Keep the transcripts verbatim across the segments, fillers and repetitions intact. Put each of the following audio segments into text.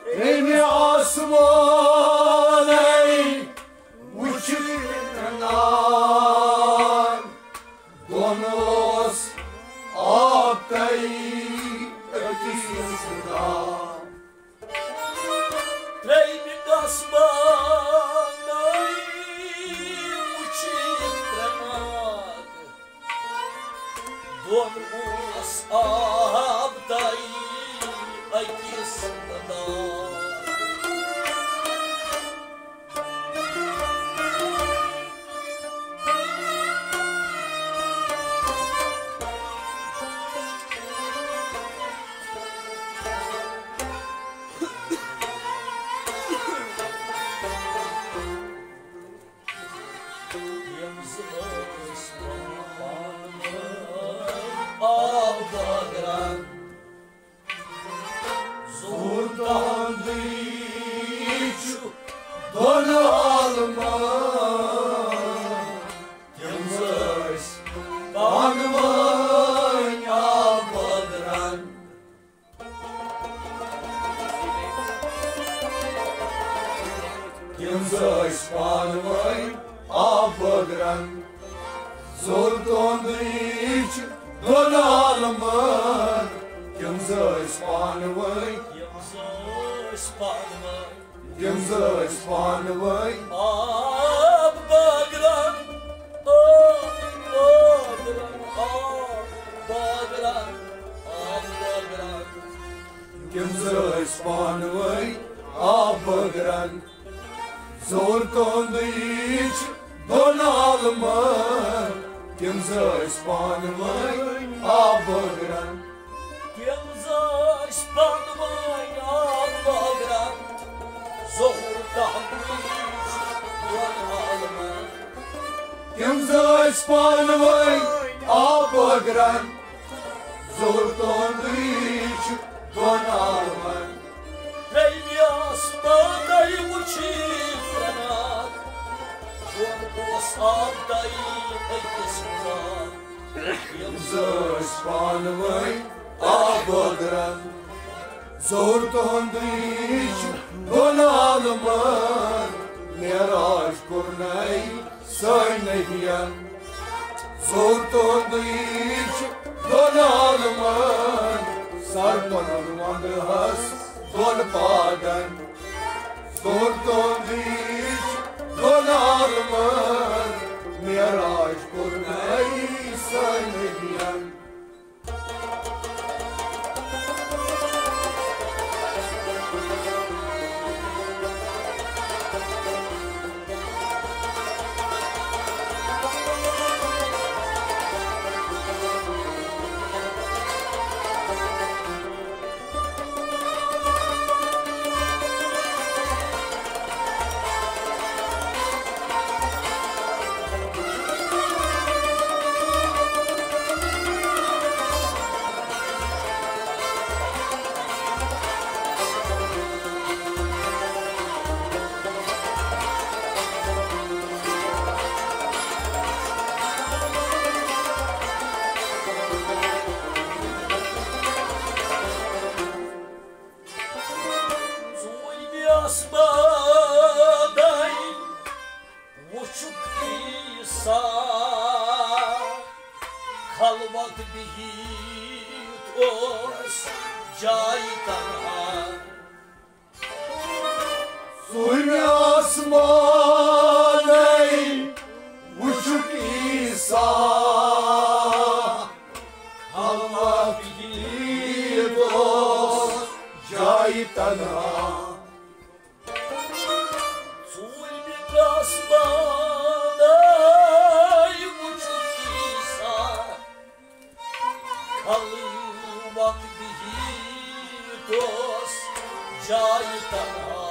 ترٛیٚیمہِ آسمانَے وُچھِتھ ترٛنان، دۄن اوس آب تہٕ أکِس دان۔ ترٛیٚیمہِ آسمانَے وُچھِتھ ترٛنان، دۄن اوس آب تہٕ أکِس دان۔ یِم زٕ ٲسۍ پانہٕ ؤنۍ آب بٲگران۔ زور تُہُنٛدُے چھُ دۄن عالمن۔ تِم زٕ ٲسۍ پانہٕ ؤنۍ آب بٲگران۔ تِم زٕ ٲسۍ پانہٕ ؤنۍ آب بٲگران۔ زور تُہُنٛدُے چھُ دۄن عالمن۔ تِم زٕ ٲسۍ پانہٕ ؤنۍ۔ تِم زٕ ٲسۍ پانہٕ ؤنۍ۔ تِم زٕ ٲسۍ پانہٕ ؤنۍ۔ آب بٲگران، آب بٲگران، آب بٲگران، آب بٲگران۔ تِم زٕ ٲسۍ پانہٕ ؤنۍ آب بٲگران۔ زور تُہُنٛدُے چھُ دۄن عالمن۔ تِم زٕ ٲسۍ پانہٕ ؤنۍ آب بٲگران۔ تِم زٕ ٲسۍ پانہٕ ؤنۍ آب بٲگران۔ زور تُہُنٛدُے چھُ دۄن عالمن۔ تِم زٕ ٲسۍ پانہٕ ؤنۍ آب بٲگران۔ زور تُہُنٛدُے چھُ دۄن عالمن۔ ترٛیٚیمہِ آسمانَے وُچھِتھ ترٛنان، دۄن اوس آب تہٕ أکِس دان۔ یِم زٕ ٲسۍ پانہٕ ؤنۍ آب بٲگران۔ زور تُہُنٛدُے چھُ دۄن عالمن، معراج کوٚرنَے سٲنۍ نبیَن۔ زور تُہُنٛدُے چھُ دۄن عالمن، سر پنُن وَنٛدہَس دۄن پادَن۔ زور تُہُنٛدُے چھُ دۄن عالمن، معراج کوٚرنَے سٲنۍ نبیَن۔ ژوٗرمہِ آسمانَے وُچھُکھ عیسیٰ، خلوت بِہِتھ اوس جایہِ تنہا۔ ژوٗرمہِ آسمانَے وُچھُکھ عیسیٰ، خلوت بِہِتھ اوس جایہِ تنہا۔ ژوٗرمہِ آسمانَے وُچھُکھ عیسیٰ، خلوت بِہِتھ اوس جایہِ تنہا۔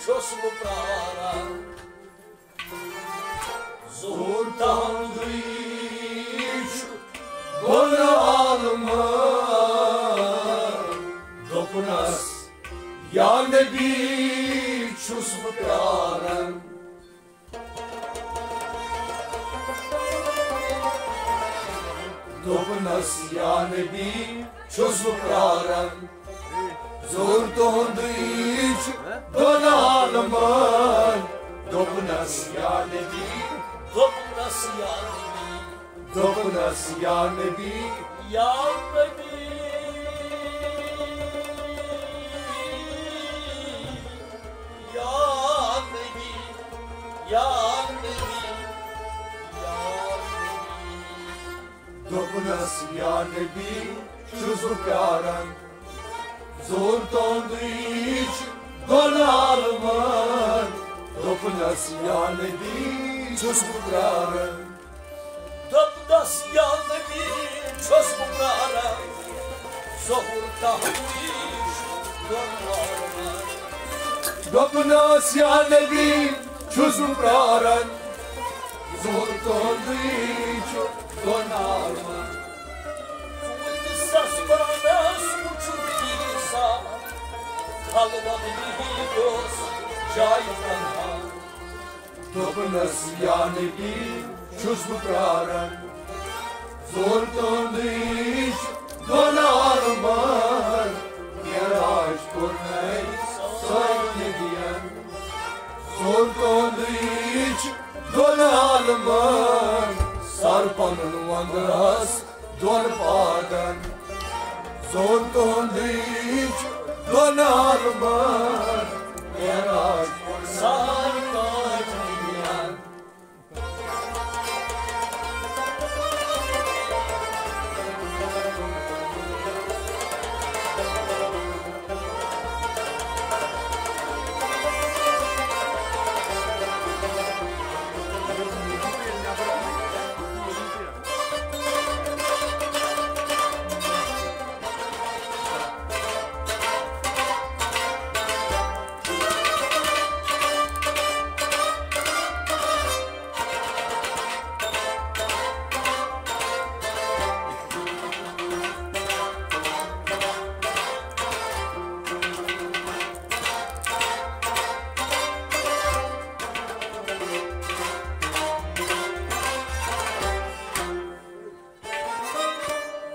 چھُس بہٕ پراران۔ ظہوٗر تُہُنٛدُے چھُ دۄن عالمن۔ دوٚپنَس، یا نبی، چھُس بہٕ پراران۔ دوٚپنَس، یا نبی، چھُس بہٕ پراران۔ ظہوٗر تُہُنٛدُے چھُ دۄن عالمن۔ دوٚپنَس، یا نبی، دوٚپنَس، یا نبی، دوٚپنَس، یا نبی، یا نبی، یا نبی، یا نبی، یا نبی۔ دوٚپنَس، یا نبی، چھُس بہٕ پیاران۔ ظہوٗر تُہُنٛدُے چھُ دۄن عالمن۔ دوٚپنَس، یا نبی، چھُس بہٕ پیاران۔ دوٚپنَس، یا نبی، چھُس بہٕ پیاران۔ ظہوٗر تُہُنٛدُے چھُ دۄن عالمن۔ دوٚپنَس، یا نبی، چھُس بہٕ پیاران۔ ظہوٗر تُہُنٛدُے چھُ دۄن عالمن۔ ژوٗنٛٹھۍ سَس پانَس وُچھُن عیسیٰ، خلوت بِہِتھ اوس جایہِ تنہا۔ دوٚپنَس، یا نبی، چھُس بہٕ پیاران۔ ظہوٗر تُہُنٛدُے چھُ دۄن عالمن، معراج کوٚرنَے سٲنۍ نبیَن۔ ظہوٗر تُہُنٛدُے چھُ دۄن عالمن، سر پنُن وۄنٛدرَس دۄن پادن۔ ظہوٗر تُہُنٛدُے چھُ دۄن عالمن، معراج کوٚر سارِ کائنات۔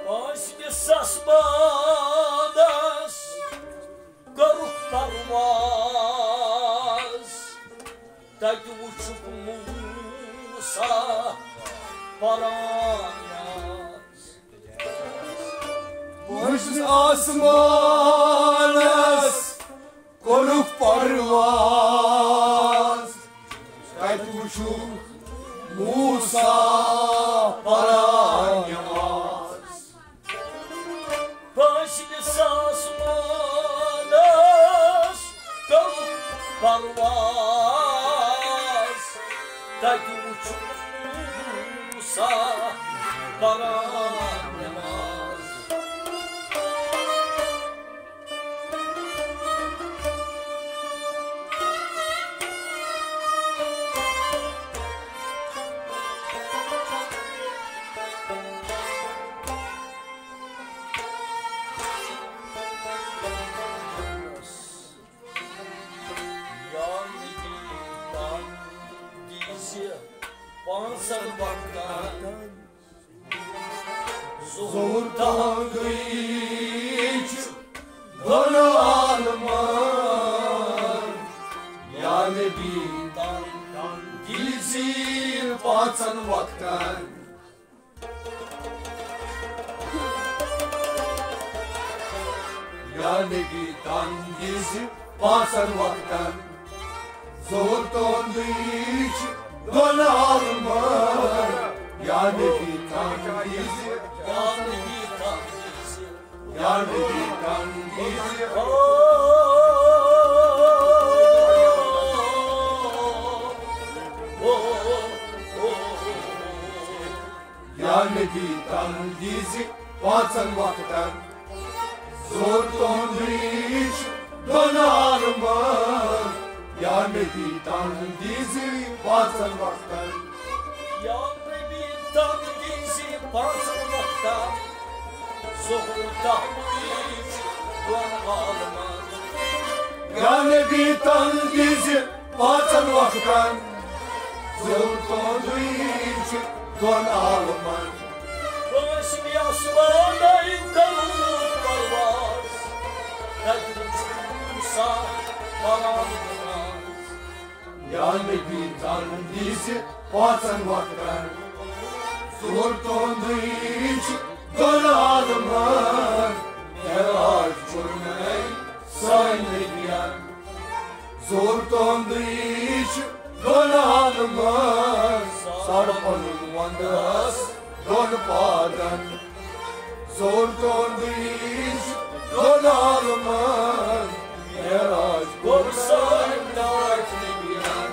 پانٛژمِس آسمانس کٔرٕکھ پرواز، تتہِ وُچھُکھ موسیٰ پران۔ پانٛژمِس آسمانس کوٚرُکھ پرواز، تتہِ وُچھُکھ موسیٰ پران نماز۔ پانٛژمِس آسمانس کوٚرُکھ پرواز، تتہِ وُچھُکھ موسیٰ پران نماز۔ یا نبی، تنگ دیٖزِ پانٛژن وقتن۔ ظہوٗر تُہُنٛدُے چھُ دۄن عالمن۔ یا نبی، تنگ دیٖزِ پانٛژن وقتن۔ یا نبی، تنگ دیٖزِ پانٛژن وقتن۔ ظہوٗر تُہُنٛدُے چھُ دۄن عالمن۔ یا نبی، تنگ دیٖزِ، یا نبی، تنگ دیٖزِ، یا نبی، تنگ دیٖزِ۔ او، او، او، او۔ یا نبی، تنگ دیٖزِ پانٛژن وقتن۔ ظہوٗر تُہُنٛدُے چھُ دۄن عالمن۔ یا نبی تن دیزِ پانٛژن وقتن۔ یا نبی تن دیزِ پانٛژن وقتن۔ ظہور تہجد دۄن عالمن۔ یا نبی تن دیزِ پانٛژن وقتن۔ ظہور تہجد دۄن عالمن۔ پانٛژمہِ آسمانَے کٔرٕن پرواز، تَتہِ وُچھ موسیٰ پران نماز۔ یا نبی تن دیزِ پانٛژن وقتن۔ ظہور تہجد دۄن عالمن۔ معراج کوٚرنَے سٲنۍ نبیَن۔ ظہور تہجد دۄن عالمن۔ سر پنُن وندس دۄن پادن۔ ظہور تہجد دۄن عالمن۔ معراج کوٚر سٲنۍ تاج نبیَن۔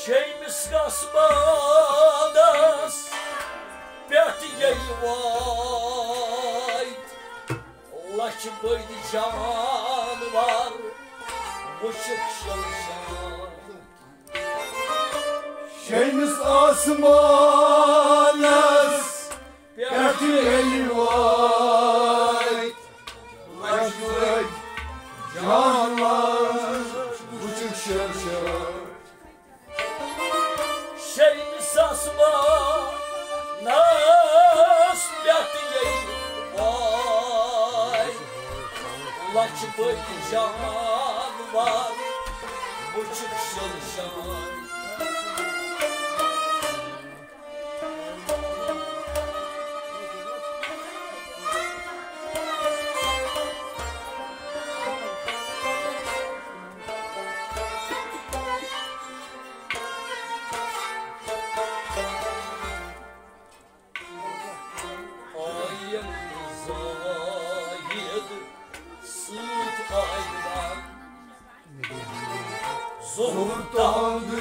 شیٚیمِس آسمانس پٮ۪ٹھ ییٚلہِ وٲتۍ، لچھ بٔدۍ جانور وُچھِکھ شلشان۔ شیٚیمِس آسمانس پٮ۪ٹھ ییٚلہِ وٲتۍ، لچھ بٔدۍ جانور وُچھِکھ شلشان۔ شیٚیمِس آسمانس پٮ۪ٹھ ییٚلہِ وٲتۍ، لچھ بٔدۍ جانور وُچھِکھ شلشان۔ عالم زاہد سۭتۍ عالم۔ ظہور تہجد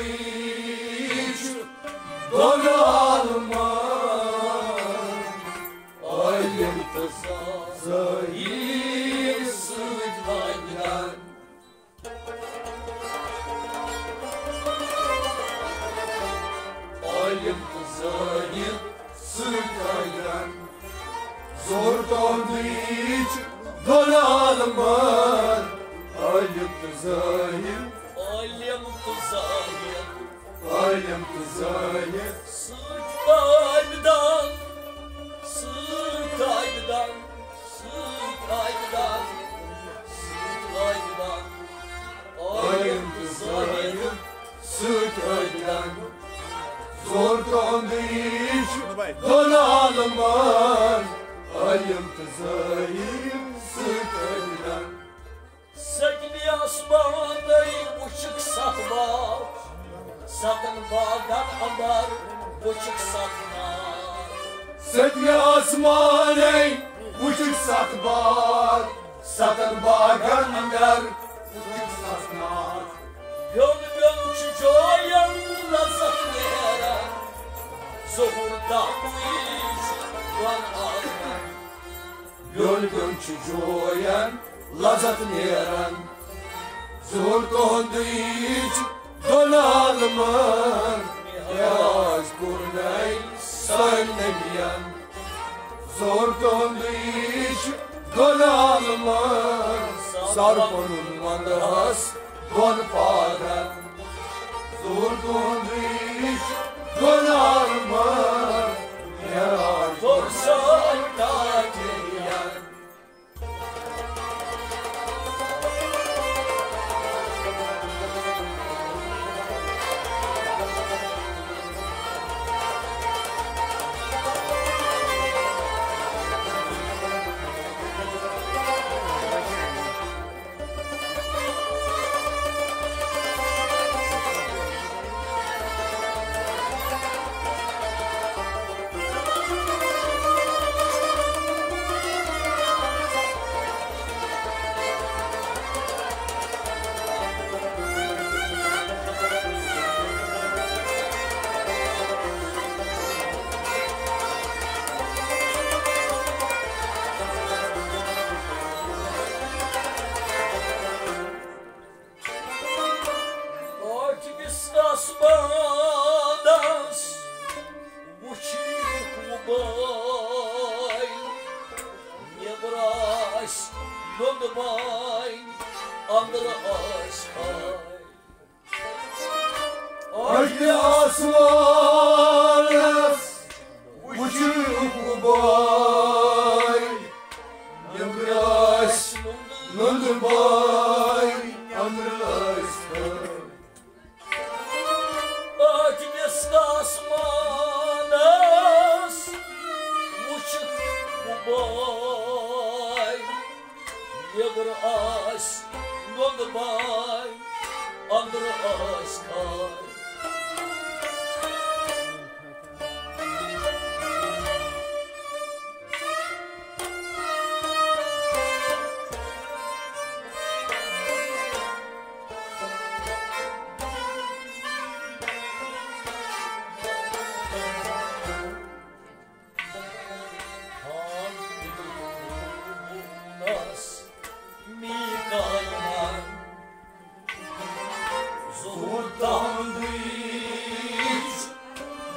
دۄن عالمن۔ عالم تہٕ زاہد سۭتۍ عالم۔ عالم تہٕ زاہد سۭتۍ عالم۔ ظہور تہجد دۄن عالمن۔ عالم تہٕ زاہد۔ عالم تہٕ زاہد۔ عالم تہٕ زاہد۔ سۭتۍ عابدان۔ سۭتۍ عابدان۔ سۭتۍ عابدان۔ سۭتۍ عابدان۔ عالم تہٕ زاہد سۭتۍ عابدان۔ ظہور تہجد دۄن عالمن۔ عالم تہٕ زاہد سۭتۍ عابدان۔ سٔتمہِ آسمانَے وُچھِکھ ستھ باغ، ستن باغن اندر وُچھِکھ ستھ نار۔ سٔتمہِ آسمانَے وُچھِکھ ستھ باغ، ستن باغن اندر وُچھِکھ ستھ نار۔ بیوٚن بیوٚن چھُ جوین لذت نیران، ظہور تہجد دۄن عالمن۔ بیوٚن بیوٚن چھُ جوین لذت نیران۔ ظہور تہجد دۄن عالمن۔ معراج کوٚرنَے سٲنۍ نبیَن۔ ظہور تہجد دۄن عالمن۔ سر پنُن وندس دۄن پادن۔ ظہور تہجد دۄن عالمن۔ معراج کوٚر سٲنۍ تاج نبیَن۔ نُنٛدٕ بانہِ اندرٕ ٲسۍ کھٲلۍ۔ اَتہِ آسمانَس وٕچھِو بانہِ، نیٚبرٕ ٲسۍ نُنٛدٕ بانہِ اندرٕ ٲسۍ کھٲلۍ۔ ٲٹھمِس آسمانس وُچھُکھ بہٕ بٲے، نیبرٕ ٲسۍ نُنٛدٕ بٲے، أنٛدرٕ ٲسۍ کھٲلۍ۔ میکایلن ظہور تہنٛدٕے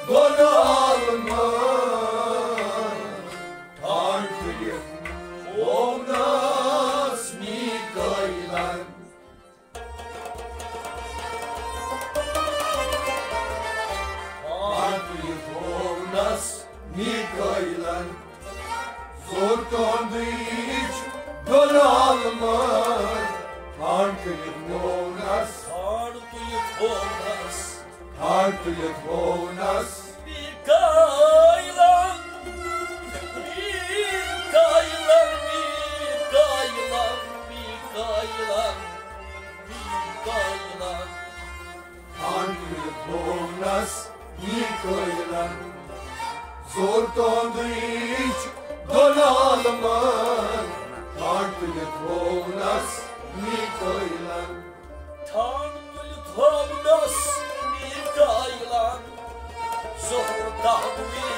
دۄن عالمن ٹھانٛڈ تُلِتھ ہوونس میکایلن۔ ٹھانٛڈ تُلِتھ ہوونس میکایلن۔ ظہور تہنٛدٕے دۄن عالمن ٹھانٛڈ تُلِتھ ہوونس۔ ٹھانٛڈ تُلِتھ ہوونس۔ ٹھانٛڈ تُلِتھ ہوونس۔ میکایلن، میکایلن، میکایلن، میکایلن، میکایلن۔ ٹھانٛڈ تُلِتھ ہوونس میکایلن۔ ظہور تہنٛدٕے دۄن عالمن۔ ٹھانٛڈ تُلِتھ ہوونس میکایلن۔ ٹھانٛڈ تُلِتھ ہوونس میکایلن۔ ظہور تہنٛدٕے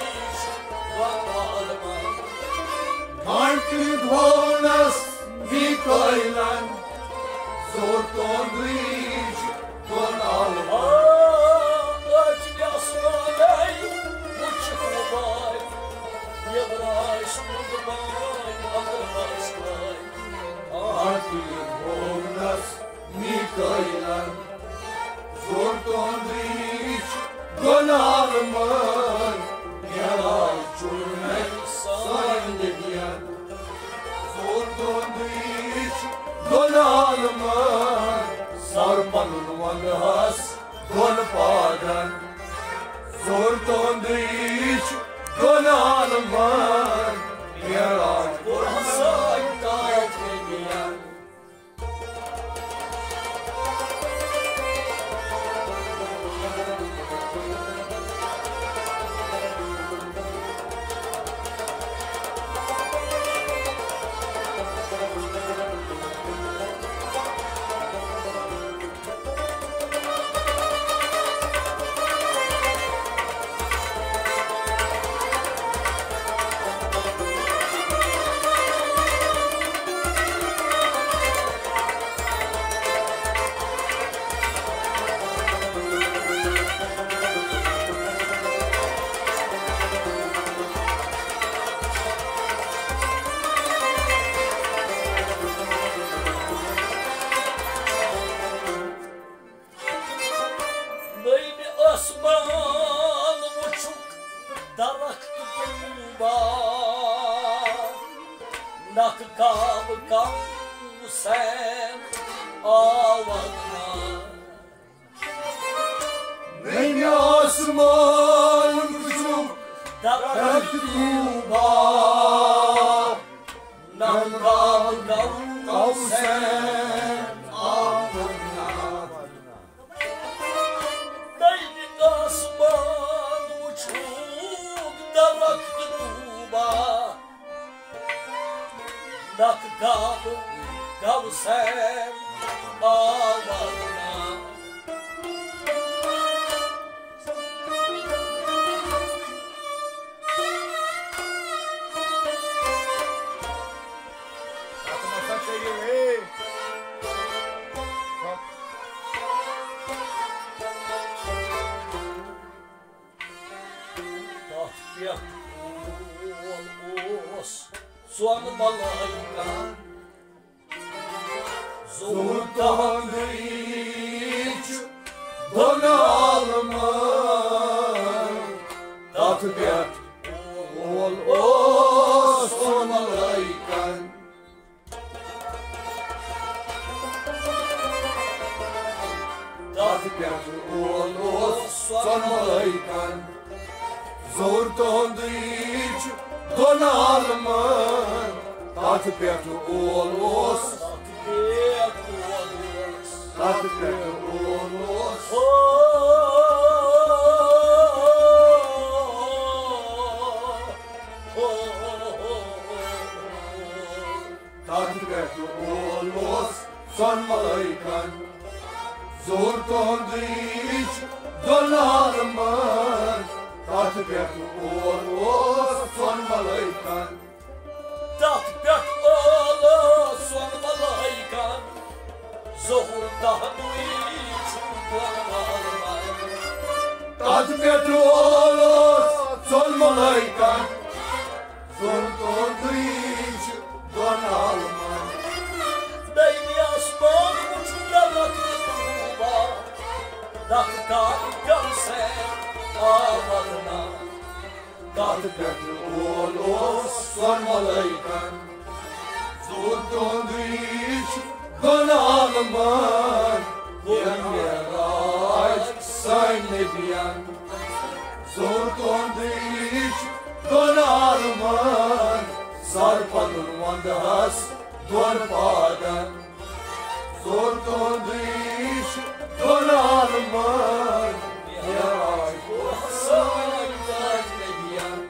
دۄن عالمن۔ ٹھانٛڈ تُلِتھ ہوونس میکایلن۔ ظہور تہنٛدٕے دۄن عالمن۔ آ، ٲٹھمہِ آسمانَے وُچھُکھ بہٕ بٲے، نیبرٕ ٲسۍ نُنٛدٕ بانہِ، أنٛدرٕ ٲسۍ کھٲلۍ۔ ٹھانٛڈ تُلِتھ ہوونس میکایلن۔ ظہور تہنٛدٕے دۄن عالمن، معراج چھُ نبی سانٮ۪ن نبین۔ ظہور تہنٛدٕے دۄن عالمن، سر پنُن ونٛدہس دۄن پاگن۔ ظہور تہنٛدٕے دۄن عالمن، معراج کوٚر سانٮ۪ن نبین۔ نٔیمہِ آسمان وُچھُکھ درخت طوبا، نکھٕ کعبہٕ کم حسین آو ودنہٕ۔ نٔیمہِ آسمان وُچھُکھ درخت طوبا، نکھٕ کعبہٕ کم حسین آو ودنہٕ۔ نٔیمہِ آسمان وُچھُکھ درخت طوبا، نکھٕ کعبہٕ کم حسین آو ودنہٕ۔ تَتھ پٮ۪ٹھ اوس ژۄن ملٲیکن۔ ظہور تُہُنٛدُے چھُ دۄن عالمن، تَتھ پٮ۪ٹھ وول اوس سۄن ملٲیکن۔ تَتھ پٮ۪ٹھ وول اوس سۄن ملٲیکن۔ ظہور تُہُنٛدُے چھُ دۄن عالمن، تَتھ پٮ۪ٹھ وول اوس۔ تَتھ پٮ۪ٹھ وول اوس۔ تَتھ پٮ۪ٹھ وول اوس سۄن ملٲیکن۔ ظہور تُہُنٛدُے چھُ دۄن عالمن، تَتھ پٮ۪ٹھ وول اوس سۄن ملٲیکن۔ تَتھ پٮ۪ٹھ وول اوس سۄن ملٲیکن۔ ظہور تُہُنٛدُے چھُ دۄن عالمن۔ تَتھ پٮ۪ٹھ وول اوس سۄن ملٲیکن۔ ظہور تُہُنٛدُے چھُ دۄن عالمن۔ دوٚیمہِ آسمان وُچھ مےٚ لۄکُٹ طوٗفان، لۄکٹان پیوٚو سین آو ودنہٕ۔ تَتھ پٮ۪ٹھ وول اوس سۄن ملٲیکن۔ ظہور تُہُنٛدُے چھُ دۄن عالمن، کوٚر معراج سٲنۍ نبین۔ ظہور تُہُنٛدُے چھُ دۄن عالمن، سر پنُن وندہس دۄن پادن۔ ظہور تُہُنٛدُے چھُ دۄن عالمن، معراج کوٚر سٲنۍ نبین۔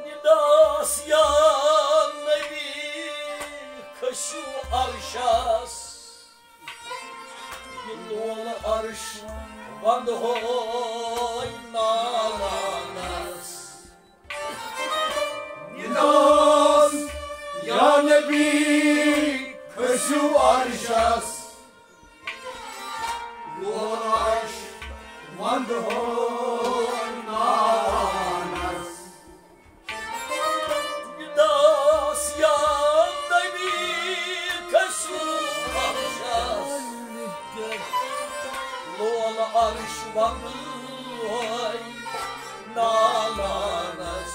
نداس یا نبی کھسِو عرشس، یہِ لول عرش وندہوے نالانس۔ نداس یا نبی کھسِو عرشس، لول عرش وندہوے نالانس۔ نداس یا نبی کھسِو عرشس، لول عرش وندہوے نالانس۔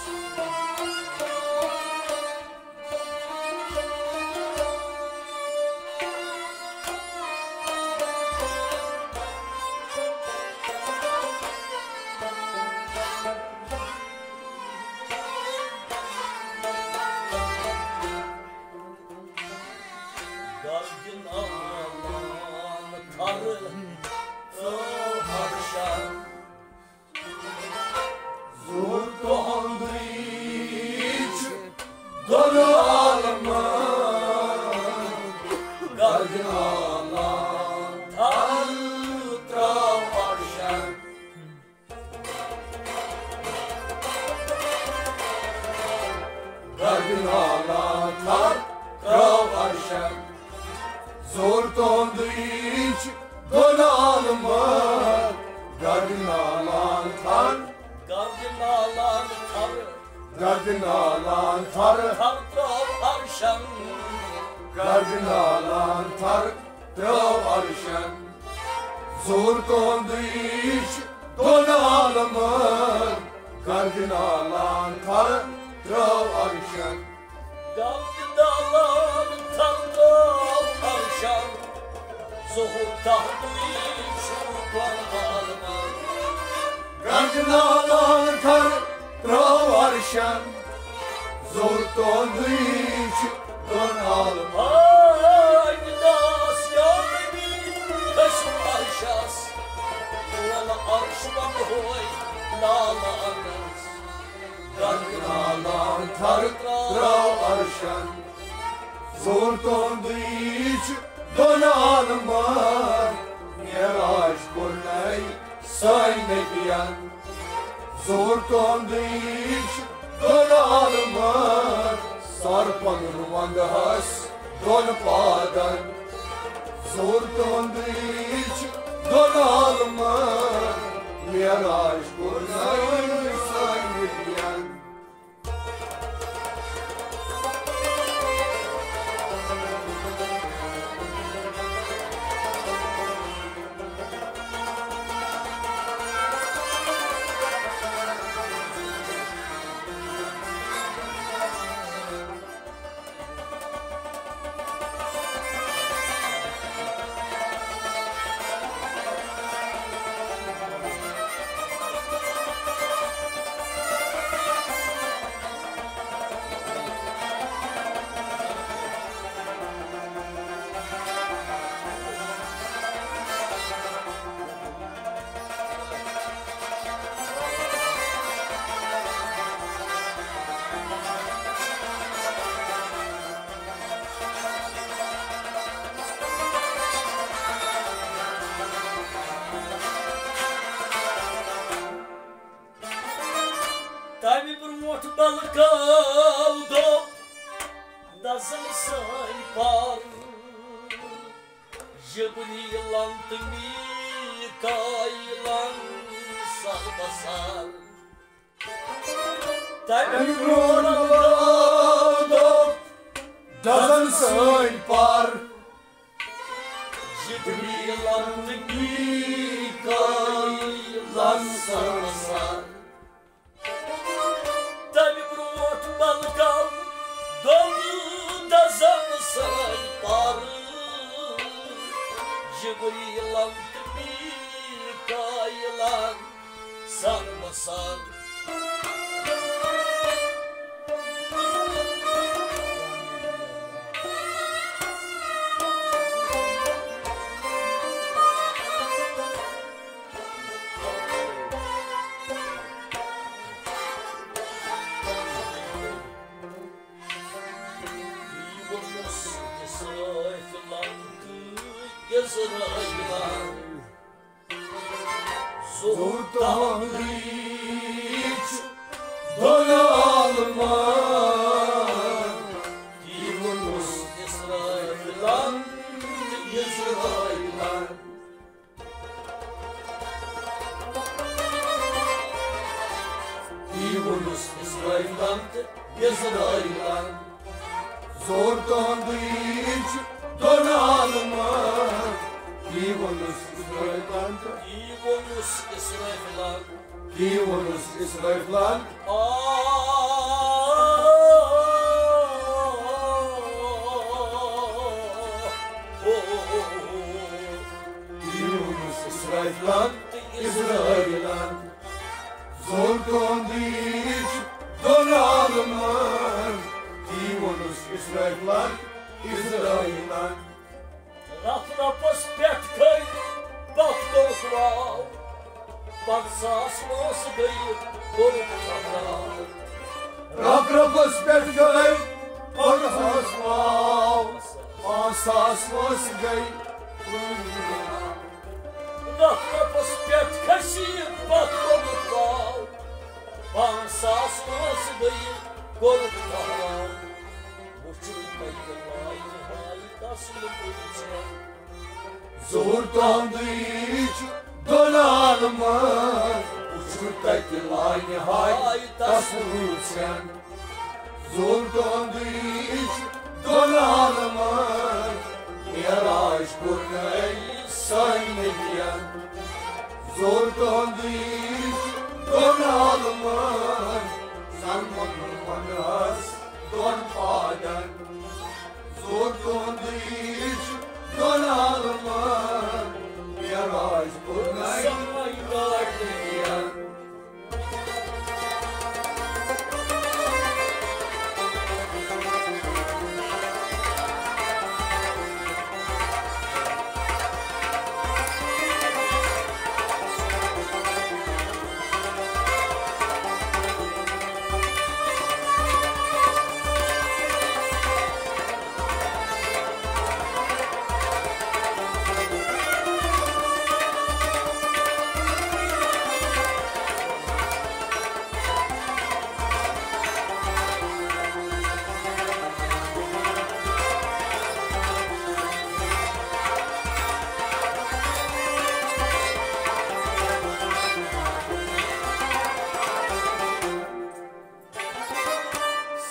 گردن آلان تھر ترٲو عرشن۔ ظہور تُہُنٛدُے چھُ دۄن عالمن، گردن آلان تھر ترٲو عرشن۔ گردن آلان تھر ترٲو عرشن۔ ظہور تُہُنٛدُے چھُ دۄن عالمن، گردن آلان تھر۔ گردن آلان تھر۔ گردن آلان تھر۔ تھر ترٲو عرشن۔ گردن آلان تھر ترٲو عرشن۔ ظہور تُہُنٛدُے چھُ دۄن عالمن، گردن آلان تھر ترٲو عرشن۔ گردن لال تھل ترٛاو عرشن، ظہور تہندُے چھُ بۄن عالمن۔ گنگہٕ نالان تھل ترٛاو عرشن، ظہور تہندُے چھُ بۄن عالمن۔ ہاے داس یا نبی کھسِو عرشس، وول عرش بنہوے نالانس۔ گنگہٕ نالان تھل ترٛاو عرشن، ظہور تہندُے چھُ دۄن عالمن۔ معراج کوٚرنَے سٲنۍ نبیَن، ظہور تہندُے چھُ دۄن عالمن۔ سر پنُن وندہس دۄن پادن، ظہور تہندُے چھُ دۄن عالمن۔ معراج کوٚرنَے سٲنۍ نبیَن۔ تمہِ برونٛٹھ بلکاو دوٚپ، نظر سٲنۍ پر، جبریلن تہٕ میکایلن سر بسر۔ تمہِ برونٛٹھ بلکاو دوٚپ، نظر سٲنۍ پر، جبریلن تہٕ میکایلن سر بسر۔ تمہِ برونٛٹھ بلکاو دوٚپ، دزن سٲنۍ پر، جبریلن تہٕ میکایلن سر بسر۔ یوٗنُس، اِسرٲفیٖلن تہٕ عزرٲییٖلن۔ ظہور تہندُے چھُ دۄن عالمن۔ یوٗنُس، اِسرٲفیٖلن تہٕ عزرٲییٖلن۔ یوٗنُس، اِسرٲفیٖلن تہٕ عزرٲییٖلن۔ ظہور تہندُے چھُ دۄن عالمن۔ یوٗنُس، اِسرٲفیٖلن تہٕ یوٗنُس، اِسرٲفیٖلن۔ یوٗنُس، اِسرٲفیٖلن۔ آ، او، یوٗنُس، اِسرٲفیٖلن تہٕ عزرٲییٖلن۔ ظہور تہندُے چھُ دۄن عالمن۔ یوٗنُس، اِسرٲفیٖلن، عزرٲییٖلن۔ رف رفس پٮ۪ٹھ کھٔتۍ پتھ کوٚرُکھ واو، پنٛژاہ ساس وٲنٛسہٕ گٔیہِ کوٚرُکھ ٹھہراو۔ رف رفس پٮ۪ٹھ گٔے پنٛژاہ ساس واو، پانٛژھ ساس وٲنٛسہٕ گٔے۔ رف رفس پٮ۪ٹھ کھٔسِتھ پتھ کوٚرُکھ واو، پانٛژھ ساس وٲنٛسہٕ گٔیہِ کوٚرُکھ ٹھہراو۔ وٕچھِو تَتہِ لانہِ ہاے تَس لُکُے ژھٮ۪ن۔ ظہور تُہُنٛدُے چھُ دۄن عالمن۔ وٕچھِو تَتہِ لانہِ ہاے تَس لُکُے ژھٮ۪ن۔ ظہور تُہُنٛدُے چھُ دۄن عالمن۔ معراج کوٚرنَے سٲنۍ نبیَن۔ ظہور تُہُنٛدُے چھُ دۄن عالمن۔ زَن ووٚنُن وَنَس دۄن پادن۔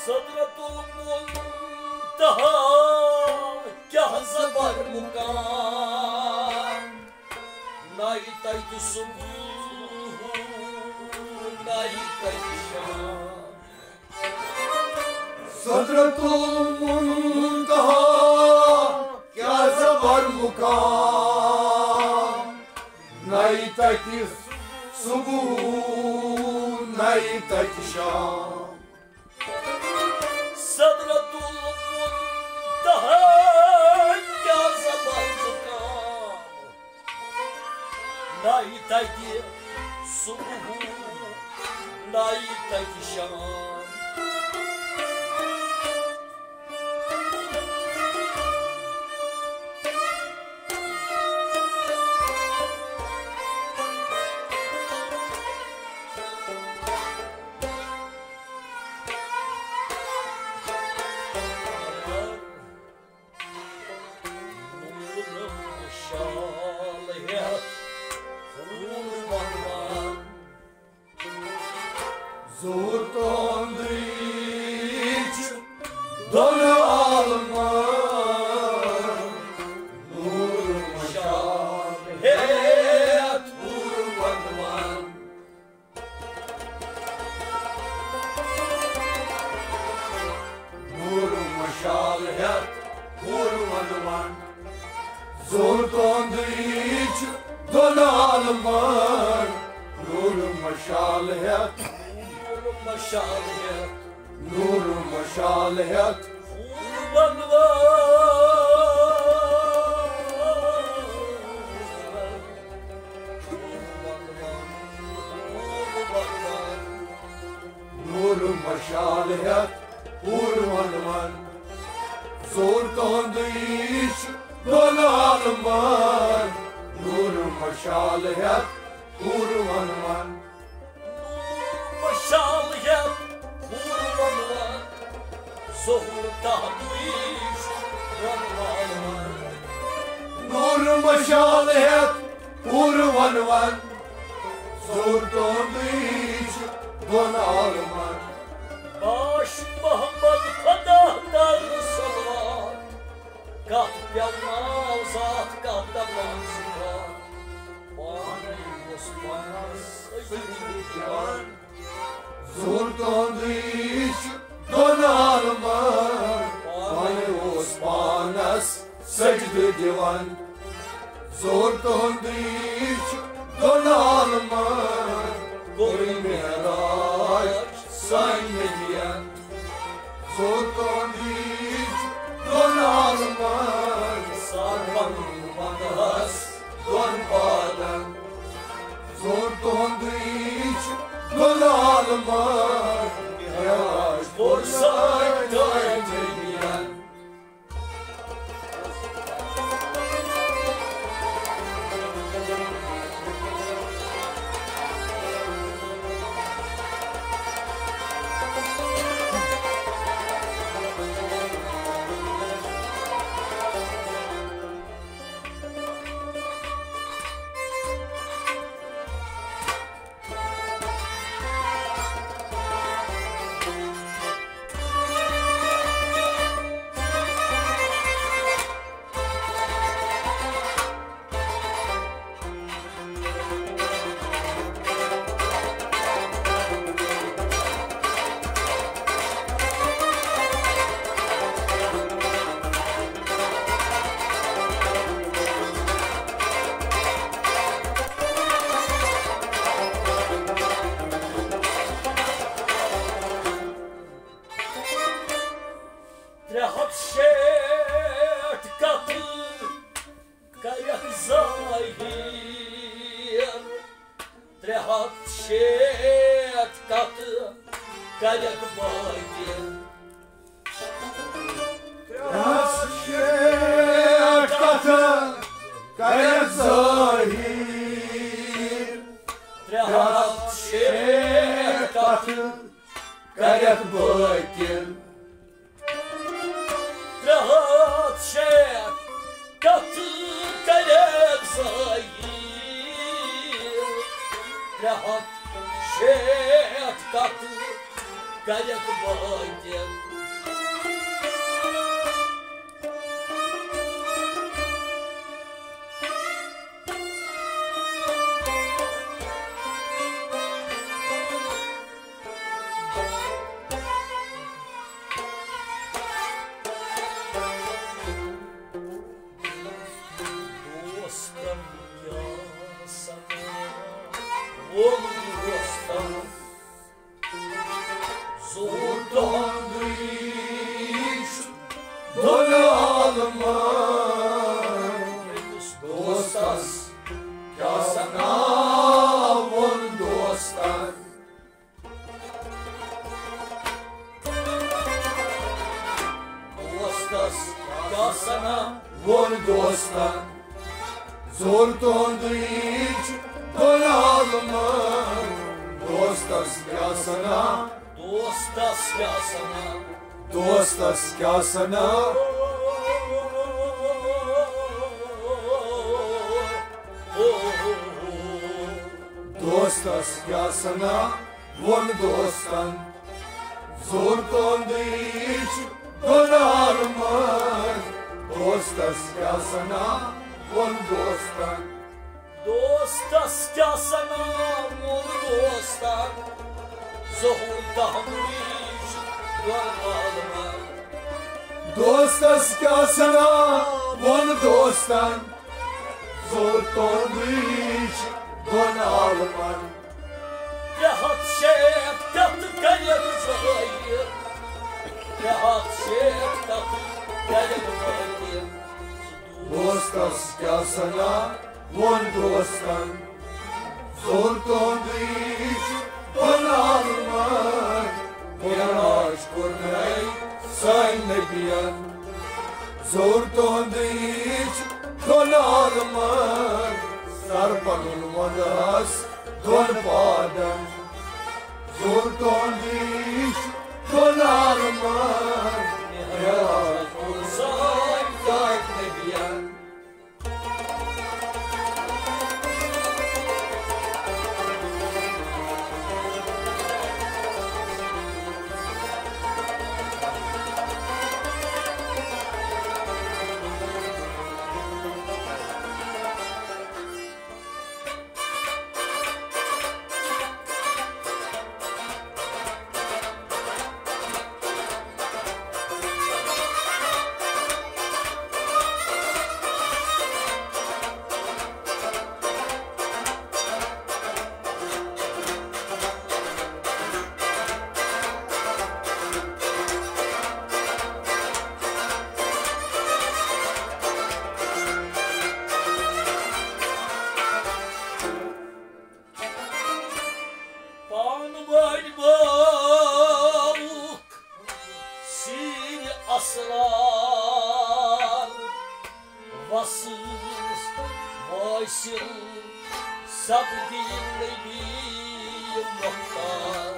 سدرۃ المنتہا کیٛاہ زبر مقام، نَے تَتہِ صبح، نَے تَتہِ شام۔ سدرۃ المنتہا کیٛاہ زبر مقام، نَے تَتہِ صبح، نَے تَتہِ شام۔ سدرۃ المنتہا کیٛاہ زبر مقام، نَے تَتہِ صبح، نَے تَتہِ شام۔ نورم شال ہیتھ پھول ونوان۔ ظہور تُہُنٛدُے چھُ دۄن عالمن۔ نورم شال ہیتھ پھول ونوان۔ نورم شال ہیتھ پھول ونوان۔ ظہور تُہُنٛدُے چھُ دۄن عالمن۔ نورم شال ہیتھ، نورم شال ہیتھ، نورم شال ہیتھ پھول ونوان۔ نورم شال ہیتھ پھول ونوان۔ ظہور تُہُنٛدُے چھُ دۄن عالمن۔ نورم شال ہیتھ پھول ونوان۔ نورم شال ہیتھ پھول ونوان۔ ظہور تُہُنٛدُے چھُ دۄن عالمن۔ نورم شال ہیتھ پھول ونوان۔ ظہور تُہُنٛدُے چھُ دۄن عالمن۔ باش محمد خدا در صلوات۔ کتھ پیوناو ذات، کتھ دپان صفات۔ پانے اوس پانس سجدٕ دِوان۔ ظہور تُہُنٛدُے چھُ دۄن عالمن۔ پانے اوس پانس سجدٕ دِوان۔ ظہور تُہُنٛدُے چھُ دۄن عالمن۔ کوٚرُے معراج سانہِ نبین۔ ظہور تُہُنٛدُے چھُ دۄن عالمن۔ سارون وندس دۄن پادن۔ ظہور تُہُنٛدُے چھُ دۄن عالمن۔ معراج کوٚر سانہِ نبین۔ ترٛےٚ ہتھ شیٹھ کتھٕ کرکھ ظٲہِر، ترٛےٚ ہتھ شیٹھ کتھٕ کرکھ باطن۔ ترٛےٚ ہتھ شیٹھ کتھٕ کرکھ ظٲہِر، ترٛےٚ ہتھ شیٹھ کتھٕ کرکھ باطن۔ ترٛےٚ ہتھ شیٹھ کتھٕ کرکھ ظٲہِر، ترٛےٚ ہتھ شیٹھ کتھٕ کَرٮ۪کھ بٲتِل۔ دوستن کیٛاہ سنا، ووٚن دوستن۔ زور تُہُنٛدُے چھُ دۄن عالمن۔ دوستس کیٛاہ سنا، ووٚن دوستن۔ دوستس کیٛاہ سنا، ووٚن دوستن۔ زور تُہُنٛدُے چھُ دۄن عالمن۔ دوستس کیٛاہ سنا، دوستس کیٛاہ سنا۔ دوستس کیٛاہ سنا۔ دوستس کیٛاہ سنا، ووٚن دوستن۔ زور تُہُنٛدُے چھُ دۄن عالمن۔ دوستس کیٛاہ سنا، ووٚن دوستن۔ دوستس کیٛاہ سنا، ووٚن دوستن۔ ظہور تُہُنٛدُے چھُ دۄن عالمن۔ دوستس کیٛاہ سنا، ووٚن دوستن۔ ظہور تُہُنٛدُے چھُ دۄن عالمن۔ ترٛےٚ ہتھ شیٹھ کتھ کٔرِتھ ظٲہِر۔ ترٛےٚ ہتھ شیٹھ کتھ کٔرِتھ ظٲہِر۔ دوستس کیٛاہ سنا، ووٚن دوستن۔ ظہور تُہُنٛدُے چھُ دۄن عالمن۔ معراج کوٚرنَے سٲنۍ نبیَن۔ ظہور تُہُنٛدُے چھُ دۄن عالمن۔ سر پنُن وۄنٛدہَس دۄن پادن۔ ظہور تُہُنٛدُے چھُ دۄن عالمن۔ معراج کوٚر سٲنۍ سٲنۍ نبیَن۔ پانہٕ وٲنۍ بٲوُکھ سیٖرِ اسرار، وصل واصل سپدی نبی مختار۔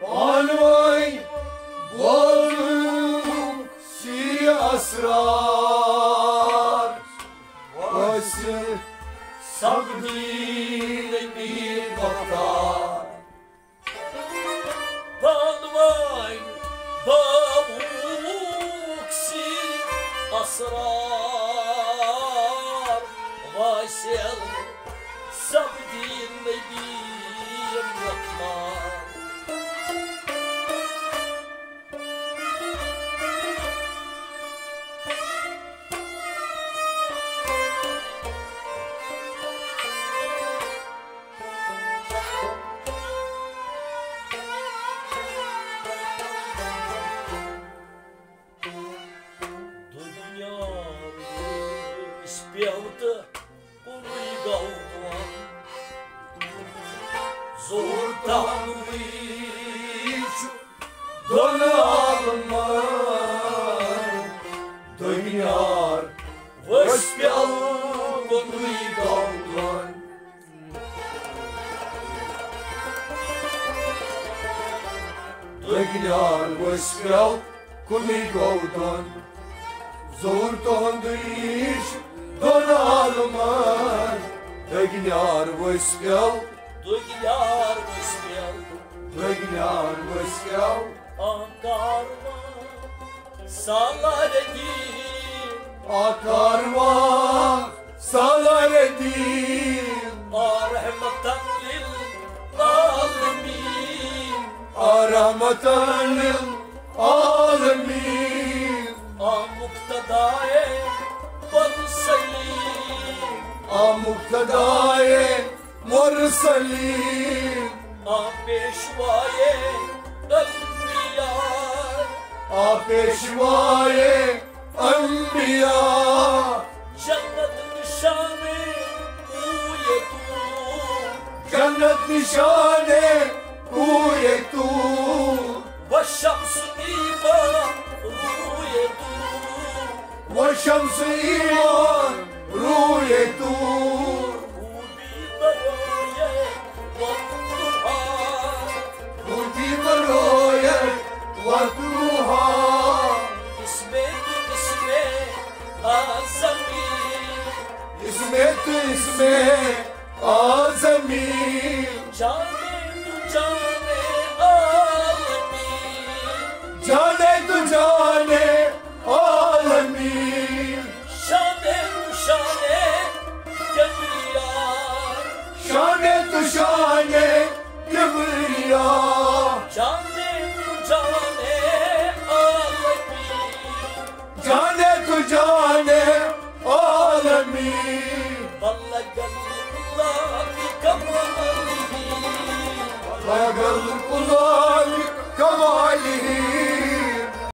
پانہٕ وٲنۍ بٲوُکھ سیٖرِ اسرار، وصل سپدی نبی مختار۔ پانہٕ وٲنۍ بٲوُکھ سیٖرِ اسرار، واصل سپدی نبی مختار۔ دُنیا ٲسۍ پٮ۪و تہٕ کُنُے گوٚو دۄن۔ زور تُہُنٛدُے چھُ دۄن عالمن۔ دُنیا ٲسۍ پٮ۪و کُنُے گوٚو دۄن۔ دُنیا ٲسۍ پٮ۪و کُنُے گوٚو دۄن۔ زور تُہُنٛدُے چھُ دۄن عالمن۔ دُنیا ٲسۍ پٮ۪و، دُنیا ٲسۍ پٮ۪و، لٔگۍ نیان ؤسۍ کیٛاہ؟ آ کاروان سالار دین۔ آ کاروان سالار دین۔ آ رحمتاً للعالمین۔ آ رحمتاً للعالمین۔ آ مقتدائے مرسلین۔ آ مقتدائے مرسلین۔ آ پیشوائے انبیاء۔ آ پیشوائے انبیاء۔ جنت نشان روئے تو۔ جنت نشان روئے تو۔ و شمس ایمان روئے تو۔ و شمس ایمان روئے تو۔ خوبی برای والضحی۔ خوبی برای والضحی۔ اسم تو اسم اعظمی۔ اسم تو اسم اعظمی۔ جان تو جان عالمی۔ جان تو جان عالمی۔ شان تو شان کبریا۔ شان تو شان کبریا۔ جان تو جان عالمی۔ جان تو جان عالمی۔ بلغ العلا بکماله۔ بلغ العلا